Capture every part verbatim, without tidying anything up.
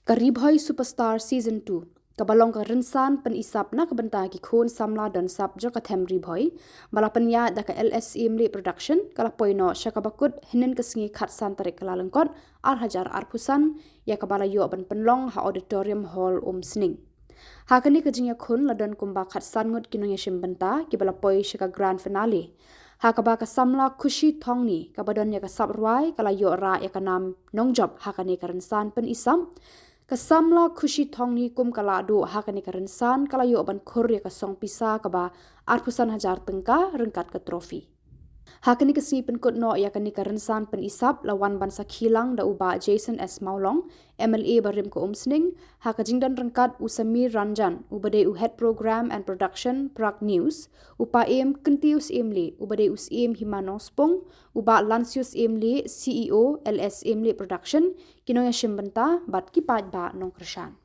Ka Ri Bhoi Superstar Season two, kaba long ka rynsan pynisap na ka bynta ki khun samla don sap jong ka them Ri Bhoi, ba la pynïaid da ka L S Syiemlieh Production, ka la poi noh sha kaba kut hynnin ka sngi khatsan tarik Kyllalyngkot, ar hajar arphew san, ïa kaba la ïoh ban pynlong ha Auditorium Hall Umsning. Ha kane ka jingïakhun la don kumba khatsan ngut ki nongïashim bynta kiba la poi sha ka grand finale. Ha kaba ka samla Khushi Thongni kaba don ïa ka sap rwai ka la ïoh rah ïa ka nam nongjop ha kane ka rynsan pynisap. Ka samla Khushi Thongni kum ka lahduh ha kane ka rynsan ka la ïoh ban khur ïa ka song pisa kaba arphew san hajar tyngka ryngkat ka trophy. Ha kane ka sngi pynkut noh ïa kane ka rynsan pynisap la wan ban sakhi lang da u Bah Jason S Mawlong, M L A barim ka Umsning, ha ka jingdon ryngkat u Samir Ranjan, uba dei u Head Program and Production, Prag News, u Paiem Kyntiew Syiemlieh, uba dei u Syiem Hima Nongspung, u Bah Lansius Syiemlieh, C E O, L S Syiemlieh Production, ki nongïashim bynta bad ki paidbah nongkyrshan.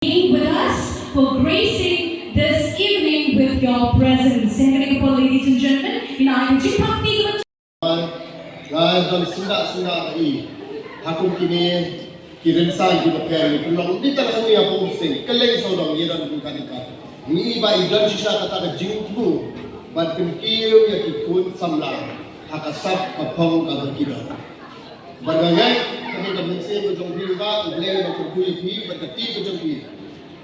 Being with us for gracing this evening with your presence. Ladies and gentlemen, in our Nga don syndah syndah ba i ha kum kine ki rynsan kiba pher, ngi pynlong ngi tang hangne ha Umsning, kylleng sawdong ngi don kum ka dei ka. Ngi ba i don shisha kata ka jingthmu ban kyntiew ïa ki khun samla ha ka sap ka phong kaba ki don. Bad nga ngeit kane ka mynsiem ka jong phi ba U Blei u ba kyrkhu ïa phi bad ka team ka jong phi.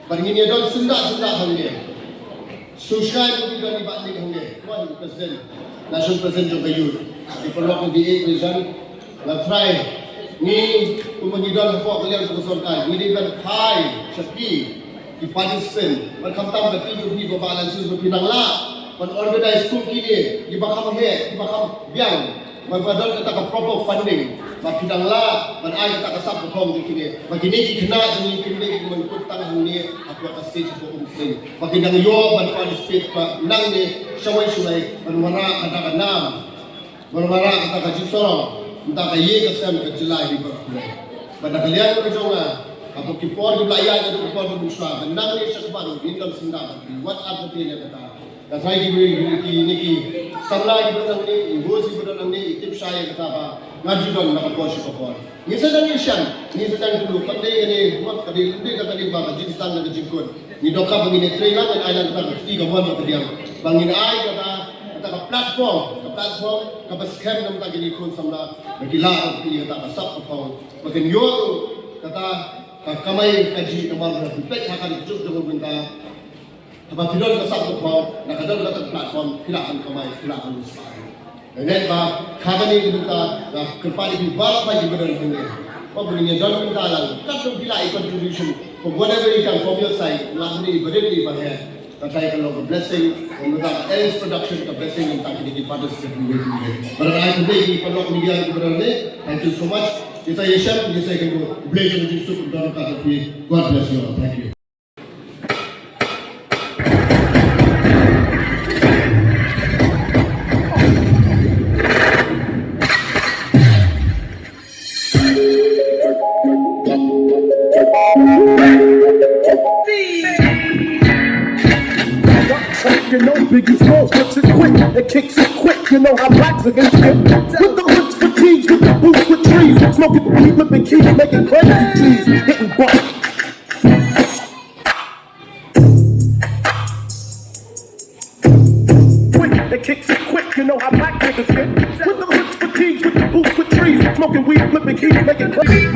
Bad ngin ïa don syndah syndah hangne. Sngewsih ba ngi don i Bah Nick hangne, President, National President jong ka Youth. Ngi paralok ngi ïeit ngi jan. Nga trai ngi kumba ngi don hapoh ka liang jong ka sorkar, ngi dei ban phai sha phi ki participant. Bad khamtam ka team jong phi, ba Bah Lansius, ba phi nang lah ban organize kum kine kiba kham heh, kiba kham biang. Ba, ba don kata ka proper funding, ba phi dang lah ban ai kata ka sap ka phong jong kine, ba kine ki khynnah jong ngi kin dei ban kut tang hangne hapoh ka stage hapoh Umsning, ba kin dang ïoh ban participate ba nangne shawei shawei ban wanrah kata ka nam, ban wanrah kata ka jingsarong, kata ka ïing ka sem ka jylla hi baroh kawei. Bad na ka liang ka jong nga, hapoh ki por kiba la ïaid, haduh ki por kiba shuwa, ba nangne sha kaba ngin don syndah bad phi, wat artatien ïa kata. Ka trai ki briew, ki, ki, ki samla kiba don hangne, i host kiba don hangne, i tip shai ïa kata ba nga ju don na ka por sha ka por. Ngi sa dang ïashem, ngi sa dang kynduh, kam dei kane, mut ka dei, dei kata dei ba ka jingsdang na ka jingkut. Ngi donkam ba ngin ïatrei lang, ngin ai lang kata ka kti kamon bad ka diang. Ba ngin ai kata, kata ka platform, ka platform kaba skhem na ka bynta kine ki khun samla, ba ki lah ban kti kata ka sap ka phong, ba kin ïoh kata ka kamai kajih namar ba phi peit ha ka ri ka juk jong ka bynta. Haba phi don ka sap ka phong, na ka don kata ka platform, phi lah ban kamai, phi lah ban usaha. Nga ngeit ba ha kane ka bynta nga kyrpad ïa phi baroh phi kiba don hangne, ba ngin ïa don bynta lang, katno phi lah ïa contribution from whatever you can from your side, la hangne iba rit iba heh. Ka trai ka long ka blessing na ka bynta ka L S Production, ka blessing na ka bynta kine ki participant. Bad ai khublei ïa ki paralok media kiba don hangne. Thank you so much. Ngin sa ïashem, ngin sa ïakynduh. Khublei jong ka jingsuk don ka phi. God bless you all. Thank you. You know Biggie Smalls puts it quick, it kicks it quick. You know how blacks are gonna get with the hoods for teens, with the boots for trees, smoking weed, flipping keys, making crazy G's, hitting bucks. Quick, it kicks it quick. You know how black niggas get with the hoods for teens, with the boots for trees, smoking weed, flipping keys, making crazy.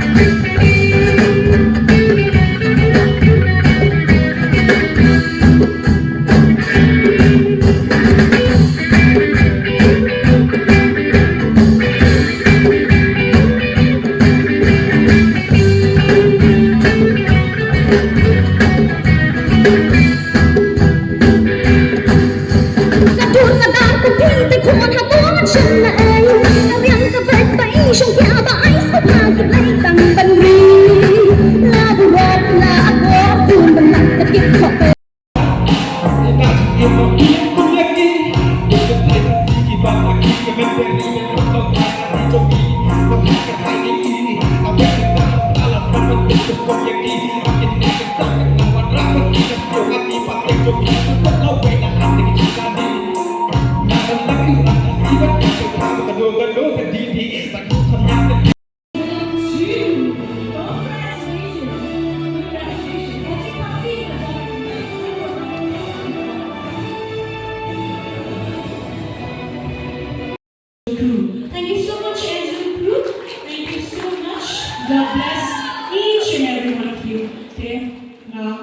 God bless each and every one of you. Te nga